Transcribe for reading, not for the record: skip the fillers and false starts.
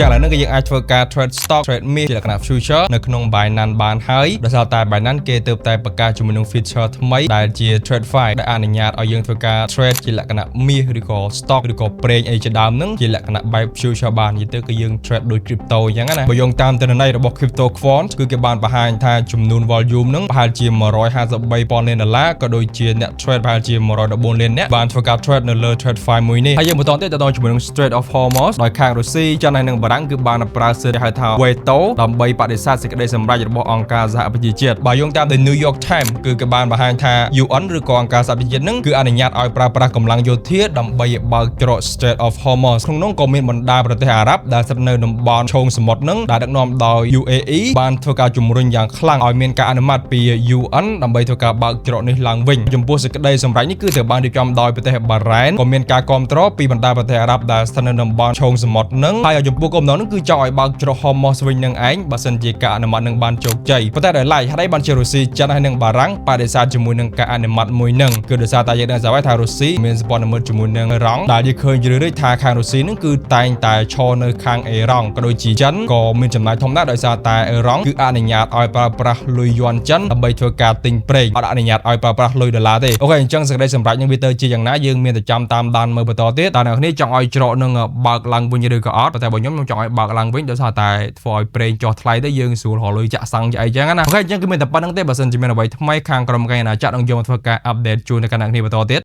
ចាឥឡូវនេះគឺយើងអាចធ្វើការ trade stock trade មាសជាលក្ខណៈ future នៅក្នុង Binance បានហើយដោយសារតែ Binance គេទើបតែបង្កើតជាមួយនឹង feature ថ្មីដែលជា TradFi ដែលអនុញ្ញាតឲ្យយើងធ្វើការ trade ជាលក្ខណៈមាសឬក៏ stock ឬក៏ប្រេងអីជាដើមហ្នឹងជាលក្ខណៈបែប future បាននិយាយទៅគឺយើង trade ដូច crypto អញ្ចឹងណាបើយោងតាមទិន្នន័យរបស់ Crypto Quant គឺគេបានបង្ហាញថាចំនួន volume ហ្នឹងប្រហែលជា153ពាន់លានដុល្លារក៏ដូចជាអ្នក trade ប្រហែលជា114លានអ្នកបានធ្វើការ trade នៅលើ TradFi មួយនេះហើយយើងបន្តទៀតទៅដល់ជាមួយនឹង Strait of Hormuz ដោយខាងរុស្ស៊ីចិនហើយនិងបារាំងគឺបានប្រើសិទ្ធិហៅថា veto ដើម្បីបដិសេធសេចក្តីសម្រេចរបស់អង្គការសហប្រជាជាតិបើយោងតាម The New York Times គឺគេបានបង្ហាញថា UN ឬក៏អង្គការសហប្រជាជាតិនឹងគឺអនុញ្ញាតឲ្យប្រើប្រាស់កម្លាំងយោធាដើម្បីបើកច្រក Strait of Hormuz ក្នុងនោះក៏មានបណ្ដាប្រទេសអារ៉ាប់ដែលស្ថិតនៅតំបន់ឈូងសមុទ្រនឹងដែលដឹកនាំដោយ UAE បានធ្វើការជំរុញយ៉ាងខ្លាំងឲ្យមានការអនុម័តពី UN ដើម្បីធ្វើការបើកច្រកនេះឡើងវិញចំពោះសេចក្តីសម្រេចនេះគឺត្រូវបានរៀបចំដោយប្រទេសបារ៉ែនក៏មានការគាំទ្រពីបណ្ដាប្រទេសអារ៉ាប់ដែលស្ថិតនៅតំបន់ឈូងសមុទ្រនឹងហើយចំពោះគោលបំណងនឹងគឺចង់ឲ្យបើកច្រក Hormuz វិញនឹងឯងបើសិនជាការអនុម័តនឹងបានជោគជ័យប៉ុន្តែដោយឡែកហេតុអីបានជារុស្ស៊ីចិនហើយនិងបារាំងបដិសេធជាមួយនឹងការអនុម័តមួយនឹងគឺដោយសារតែយើងដឹងស្រាប់ហើយថារុស្ស៊ីមានសម្ព័ន្ធមិត្តជាមួយនឹងអ៊ីរ៉ង់ដែលយើងឃើញរឿយៗថាខាងរុស្ស៊ីនឹងគឺតែងតែឈរនៅខាងអ៊ីរ៉ង់ក៏ដូចជាចិនក៏មានចំណាយធំដែរដោយសារតែអ៊ីរ៉ង់គឺអនុញ្ញាតឲ្យប្រើប្រាស់លុយយួនចិនដើម្បីធ្វើការទិញប្រេងអត់អនុញ្ញាតឲ្យប្រើប្រាស់លុយដុល្លារទេOK អញ្ចឹងសេចក្តីសម្រេចនឹងវាទៅជាយ៉ាងណាយើងមានតែចាំតាមដានមើលបន្តទៀតតើអ្នកគ្នាចង់ឲ្យច្រកនឹងបើកឡើងវិញឬក៏អត់ប៉ុន្តែបើខ្ញុំខ្ញុំចង់ឲ្យបើកឡើងវិញដោយសារតែធ្វើឲ្យប្រេងចុះថ្លៃទៅយើងស្រួលរកលុយចាក់សាំងជាអីចឹងណាOK អញ្ចឹងគឺមានតែប៉ុណ្្នឹងទេបើសិនជាមានអ្វីថ្មីខាងក្រុមកញ្ញាចាក់នឹងយកមកធ្វើការ update ជូនដល់អ្នកគ្នាបន្តទៀត។